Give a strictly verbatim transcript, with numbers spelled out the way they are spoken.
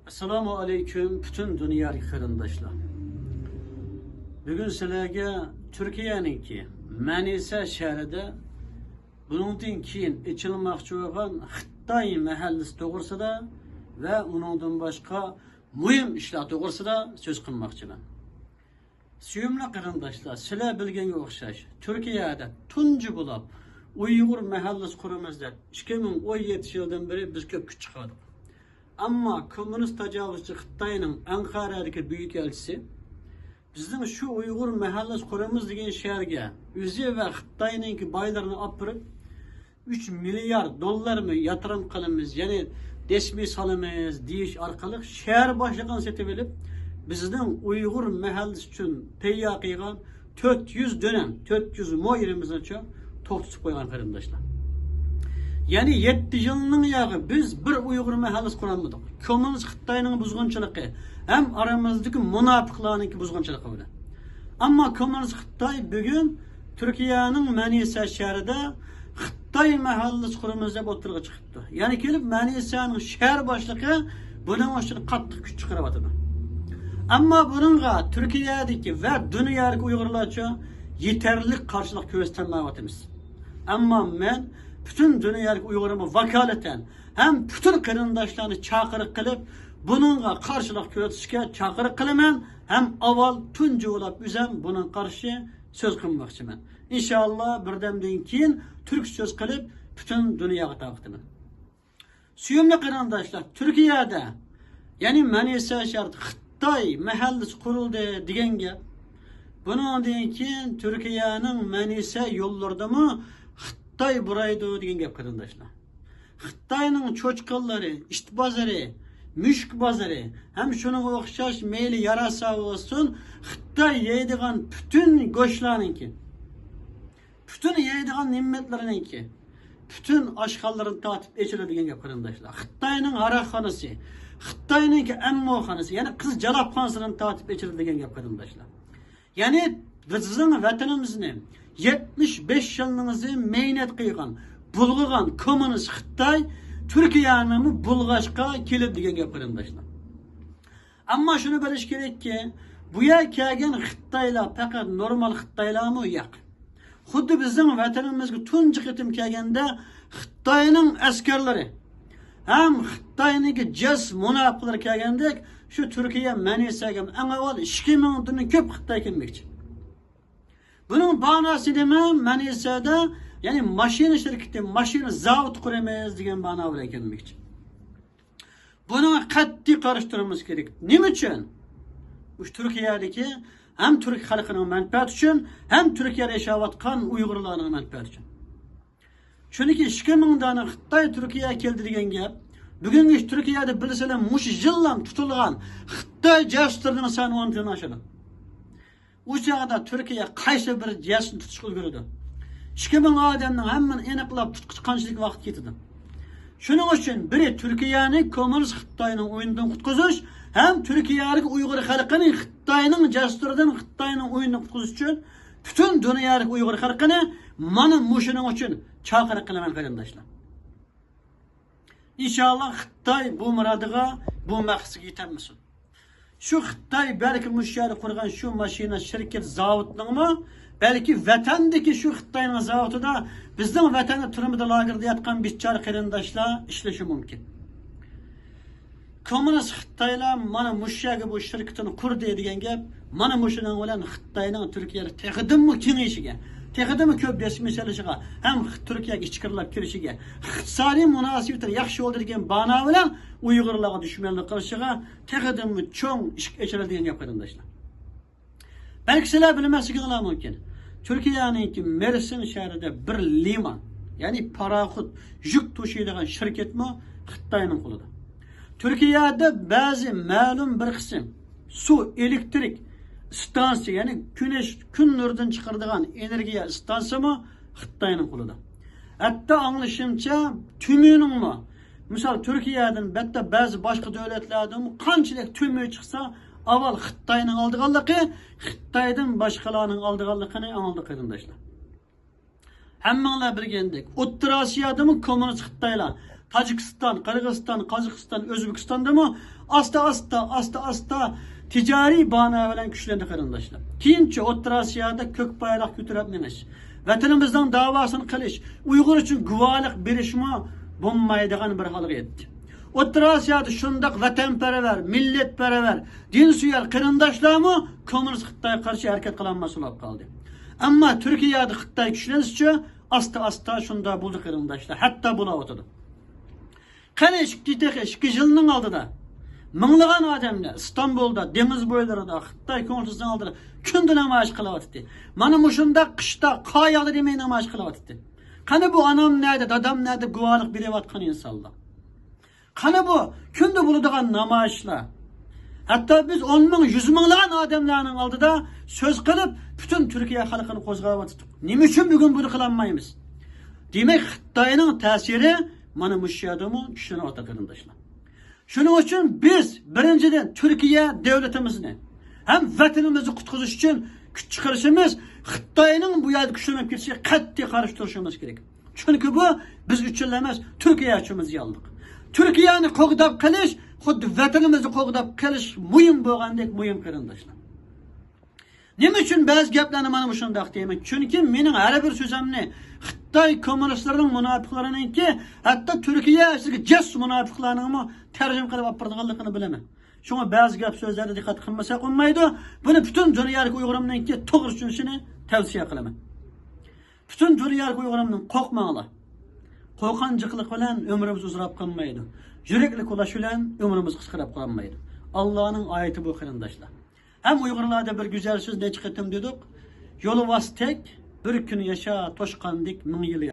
ئەسسالامۇ ئەلەيكۇم، پۈتۈن دۇنيادىكى قېرىنداشلار. بۈگۈن سىلەرگە تۈركىيەنىڭكى مەنىسە شەھىرىدە بۇنىڭدىن كېيىن ئېچىلماقچى بولغان خىتاي مەھەللىسى توغرىسىدا ۋە ئۇنىڭدىن باشقا مۇھىم ئىشلار توغرىسىدا سۆز قىلماقچىمەن. سۆيۈملۈك قېرىنداشلار، سىلەر بىلگەنگە ئوخشاش، تۈركىيەدە تۇنجى بولۇپ ئۇيغۇر مەھەللىسى قۇرىمىز دەپ ئىككى مىڭ ئون يەتتىنچى يىلدىن بېرى بىز كۆپ كۈچ چىقاردۇق. ئەمما كوممۇنىست تاجاۋۇزچى خىتاينىڭ ئەنقەرەدىكى بۈيۈك ئەلچىسى بىزنىڭ شۇ ئۇيغۇر مەھەللىسى قۇرىمىز دېگەن شەھەرگە ئۆزى ۋە خىتاينىڭكى بايلىرىنى ئاپىرىپ، ئۈچ مىليارد دوللارمۇ ياتۇرۇم قىلىمىز، يەنى دەسمى سالىمىز دېيىش ئارقىلىق شەھەر باشلىقىنى سېتىۋېلىپ، بىزنىڭ ئۇيغۇر مەھەللىسى ئۈچۈن پەيدا قىلغان تۆت يۈز دۆنەم، تۆت يۈز مو يېرىمىزنىچۇ توختىتىپ قويغان قېرىنداشلار. يەنى يەتتە يىلنىڭ ياغى بىز بىر ئۇيغۇر مەھەللىسى قۇرالمىدۇق. كوممۇنىست خىتاينىڭ بۇزغۇنچىلىقى ھەم ئارىمىزدىكى مۇناپىقلارنىڭكى بۇزغۇنچىلىقى بىلەن. ئەمما كوممۇنىست خىتاي بۈگۈن تۈركىيەنىڭ مەنىسە شەھىرىدە خىتاي مەھەللىسى قۇرىمىز دەپ ئوتتۇرىغا چىقىپتۇ. يەنى كېلىپ مەنىسەنىڭ شەھەر باشلىقى بۇنىڭ ئۈچۈن قاتتىق كۈچ چىقىرىۋاتىدۇ. ئەمما بۇنىڭغا تۈركىيەدىكى ۋە دۇنيادىكى ئۇيغۇرلارچۇ يېتەرلىك قارشىلىق كۆرسىتەلمەيۋاتىمىز. ئەمما مەن پۈتۈن دۇنيادىكى ئۇيغۇرلارغا ۋاكالىتەن ھەم پۈتۈن قېرىنداشلارنى چاقىرىق قىلىپ، بۇنىڭغا قارشىلىق كۆرسىتىشكە چاقىرىق قىلىمەن ھەم ئاۋۋال تۇنجى بولۇپ ئۆزۈم بۇنىڭغا قارشى سۆز قىلماقچىمەن. ئىنشاللا بىردەمدىن كېيىن تۈركچە سۆز قىلىپ پۈتۈن دۇنياغا تارقىتىمەن. سۆيۈملۈك قېرىنداشلار، تۈركىيەدە، يەنى مەنىسە شەھىرىدە خىتاي مەھەللىسى قۇرۇلدى دېگەن گەپ. بۇنىڭدىن كېيىن تۈركىيەنىڭ مەنىسە يوللىرىدىمۇ خىتاي بۇرايدۇ دېگەن گەپ قېرىنداشلار. خىتاينىڭ چوچقىلىرى، ئىت بازىرى، مۈشۈك بازىرى ھەم شۇنىڭغا ئوخشاش مەيلى ياراسا بولسۇن، خىتاي يەيدىغان پۈتۈن گۆشلەرنىڭكى، پۈتۈن يەيدىغان نېمەتلىرىنىڭكى، پۈتۈن ئاشخانىلىرىنى تارتىپ ئېچىلىدۇ دېگەن گەپ قېرىنداشلار. خىتاينىڭ ھاراقخانىسى، خىتاينىڭكى ئەممۇخانىسى، يەنى قىز جالاپخانىسىنى تارتىپ ئېچىلىدۇ دېگەن گەپ قېرىنداشلار. يەنى بىزنىڭ ۋەتىنىمىزنى يەتمىش بەش يىلنىڭ ئىزى مەينەت قىلغان، بۇلغىغان كوممۇنىست خىتاي تۈركىيەنىمۇ بۇلغاشقا كېلىدۇ دېگەن گەپ قېرىنداشلار. ئەمما شۇنى بىلىش كېرەككى، بۇ يەرگە كەلگەن خىتايلار پەقەت نورمال خىتايلارمۇ ياق. خۇددى بىزنىڭ ۋەتىنىمىزگە تۇنجى قېتىم كەلگەندە خىتاينىڭ ئەسكەرلىرى ھەم خىتاينىڭكى جەس مۇناپىقلىرى كەلگەندەك، شۇ تۈركىيە مەنىسەگە ئەڭ ئاۋۋال ئىككى مىڭدىن كۆپ خىتاي كەلمەكچى. بۇنىڭ باناسى نېمە؟ مەنىسەدە، يەنى ماشىنا شىركىتى، ماشىنا زاۋۇتى قۇرىمىز دېگەن بانا بىلەن كەلمەكچى. بۇنىڭغا قەتئىي قارشى تۇرۇشىمىز كېرەك. نېمە ئۈچۈن؟ مۇشۇ تۈركىيەدىكى ھەم تۈرك خەلقىنىڭ مەنپەئەتى ئۈچۈن، ھەم تۈركىيەدە ياشاۋاتقان ئۇيغۇرلارنىڭ مەنپەئەتى ئۈچۈن. چۈنكى ئىككى مىڭ دانە خىتاي تۈركىيەگە كەلدى دېگەن گەپ، بۈگۈنگىچە تۈركىيەدە بىلسىلەر مۇشۇ يىللام تۇتۇلغان خىتاي جاسۇسلىرىنىڭ سانى ئوندىن ئاشىدۇ. ئۇ چاغدا تۈركىيە قايسى بىر جاسۇسنى تۇتۇشقا ئۈلگۈرىدۇ؟ ئىككى مىڭ ئادەمنىڭ ھەممىنى ئېنىقلاپ تۇتقۇچە قانچىلىك ۋاقىت كېتىدۇ؟ شۇنىڭ ئۈچۈن بىرى تۈركىيەنى كوممۇنىست خىتاينىڭ ئويۇنىدىن قۇتقۇزۇش، ھەم تۈركىيەدىكى ئۇيغۇر خەلقىنى خىتاينىڭ جاسۇسلىرىدىن، خىتاينىڭ ئويۇنىدىن قۇتقۇزۇش ئۈچۈن پۈتۈن دۇنيادىكى ئۇيغۇر خەلقىنى مانا مۇشۇنىڭ ئۈچۈن چاقىرىق قىلىمەن، قېرىنداشلار. ئىنشاللا خىتاي بۇ مۇرادىغا، بۇ مەقسىتىگە يېتەلمىسۇن. شۇ خىتاي بەلكى مۇشۇ يەردە قۇرغان شۇ ماشىنا شىركەت زاۋۇتىنىڭمۇ، بەلكى ۋەتەندىكى شۇ خىتاينىڭ زاۋۇتىدا بىزنىڭ ۋەتەندە تۈرمىدە، لاگېردا ياتقان بىچارە قېرىنداشلار ئىشلىشى مۇمكىن. كوممۇنىست خىتايلار مانا مۇشۇ يەرگە بۇ شىركىتىنى قۇردى دېگەن گەپ، مانا مۇشۇنىڭ بىلەن خىتاينىڭ تۈركىيەدە تېخىدىنمۇ كېڭىيىشىگە، تېخىدىنمۇ كۆپ دەسمىي سېلىشىغا ھەم تۈركىيەگە ئىچكىرىلەپ كىرىشىگە، ئىقتىسادىي مۇناسىۋىتى ياخشى بولدى دېگەن بانا بىلەن ئۇيغۇرلارغا دۈشمەنلىك قىلىشىغا تېخىدىنمۇ چوڭ ئىشىك ئېچىلىدۇ دېگەن گەپ، قېرىنداشلار. بەلكى سىلەر بىلمەسلىكىڭلار مۇمكىن. تۈركىيەنىڭكى مېرسىن شەھىرىدە بىر لىمان، يەنى پاراخوت، يۈك توشۇيدىغان شىركەتمۇ خىتاينىڭ قولىدا. تۈركىيەدە بەزى مەلۇم بىر قىسىم سۇ، ئېلېكتىرىك ئىستانسىسى، يەنى كۈنەش، كۈن نۇرىدىن چىقىرىدىغان ئېنېرگىيە ئىستانسىسىمۇ خىتاينىڭ قولىدا. ھەتتا ئاڭلىشىمچە، تۈمۈنىڭمۇ، مىسال، تۈركىيەدىن، بەتتە بەزى باشقا دۆلەتلەردىنمۇ قانچىلىك تۈمۈن چىقسا، ئاۋۋال خىتاينىڭ ئالدىغانلىقى، خىتايدىن باشقىلارنىڭ ئالدىغانلىقىنى ئاڭلىدۇق، قېرىنداشلار. ھەممىڭلار بىلگەندەك، ئوتتۇرا ئاسىيادىمۇ كوممۇنىست خىتايلار تاجىكىستان، قىرغىزىستان، قازاقىستان، ئۆزبېكىستاندىمۇ ئاستا-ئاستا، ئاستا-ئاستا تىجارىي بانا بىلەن كۈچلەندى، قېرىنداشلار. كېيىنچە ئوتتۇرا ئاسىيادا كۆك بايراق كۆتۈرۈپ مېڭىش، ۋەتىنىمىزنىڭ داۋاسىنى قىلىش، ئۇيغۇر ئۈچۈن گۇۋاھلىق بېرىشمۇ بولمايدىغان بىر ھالغا يەتتى. ئوتتۇرا ئاسىيادا شۇنداق ۋەتەنپەرۋەر، مىللەتپەرۋەر، دىنسۆيەر قېرىنداشلارمۇ كوممۇنىست خىتايغا قارشى ھەرىكەت قىلالماس بولۇپ قالدى. ئەمما تۈركىيەدە خىتاي كۈچلەنسىچۇ، ئاستا-ئاستا شۇنداق بولدى، قېرىنداشلار. ھەتتا بولاۋاتىدۇ. قېنى ئىككى، تېخى ئىككى يىلنىڭ ئالدىدا مىڭلىغان ئادەملەر ئىستانبۇلدا، دېڭىز بويلىرىدا، خىتاي كونسۇلخانىسىنىڭ ئالدىدا كۈندە نامايىش قىلىۋاتاتتى. مانا مۇشۇنداق قىشتا قار ياغدى دېمەي نامايىش قىلىۋاتاتتى. قېنى بۇ ئانام نەدە، دادام نەدە گۇۋاھلىق بېرىۋاتقان ئىنسانلار؟ قېنى بۇ كۈندە بولىدىغان نامايىشلار؟ ھەتتا بىز ئون مىڭ، يۈز مىڭلىغان ئادەملەرنىڭ ئالدىدا سۆز قىلىپ، پۈتۈن تۈركىيە خەلقىنى قوزغاۋاتىدۇق. نېمە ئۈچۈن بۈگۈن بۇنى قىلالمايمىز؟ دېمەك، خىتاينىڭ تەسىرى مانا مۇشۇ يەردىمۇ كۈچلىنىۋاتىدۇ، قېرىنداشلار. شۇنىڭ ئۈچۈن بىز، بىرىنچىدىن، تۈركىيە دۆلىتىمىزنى ھەم ۋەتىنىمىزنى قۇتقۇزۇش ئۈچۈن كۈچ چىقىرىشىمىز، خىتاينىڭ بۇ يەردە كۈچلىنىپ كېتىشىگە قەتئىي قارشى تۇرۇشىمىز كېرەك. چۈنكى بۇ بىز ئۈچۈنلا ئەمەس، تۈركىيە ئۈچۈنمۇ زىيانلىق. تۈركىيەنى قوغداپ قېلىش خۇددى ۋەتىنىمىزنى قوغداپ قېلىش مۇھىم بولغاندەك مۇھىم، قېرىنداشلار. نېمە ئۈچۈن بەزى گەپلەرنى مانا مۇشۇنداق دەيمەن؟ چۈنكى مېنىڭ ھەر بىر سۆزۈمنى خىتاي كوممۇنىستلىرىنىڭ مۇناپىقلىرىنىڭكى، ھەتتا تۈركىيە ئىچىدىكى جاسۇس مۇناپىقلارنىڭمۇ تەرجىمە قىلىپ ئاپپىرىدىغانلىقىنى بىلىمەن. شۇڭا بەزى گەپ سۆزلەرگە دىققەت قىلمىساق بولمايدۇ. بۇنى پۈتۈن دۇنيادىكى ئۇيغۇرۇمنىڭكى توغرا چۈشىنىشىنى تەۋسىيە قىلىمەن. پۈتۈن دۇنيادىكى ئۇيغۇرۇمنىڭ قورقماڭلار. قورقۇنچاقلىق بىلەن ئۆمرىمىز ئۇزىراپ قالمايدۇ. يۈرەكلىك بولۇش بىلەن ئۆمرىمىز قىسقىراپ قالمايدۇ. ئاللانىڭ ئايىتى بۇ، قېرىنداشلار. ھەم ئۇيغۇرلاردا بىر گۈزەل سۆز نەچچە قېتىم دېدۇق. يولۋاستەك بىر كۈن ياشا، توشقاندەك مىڭ يىل ياشا.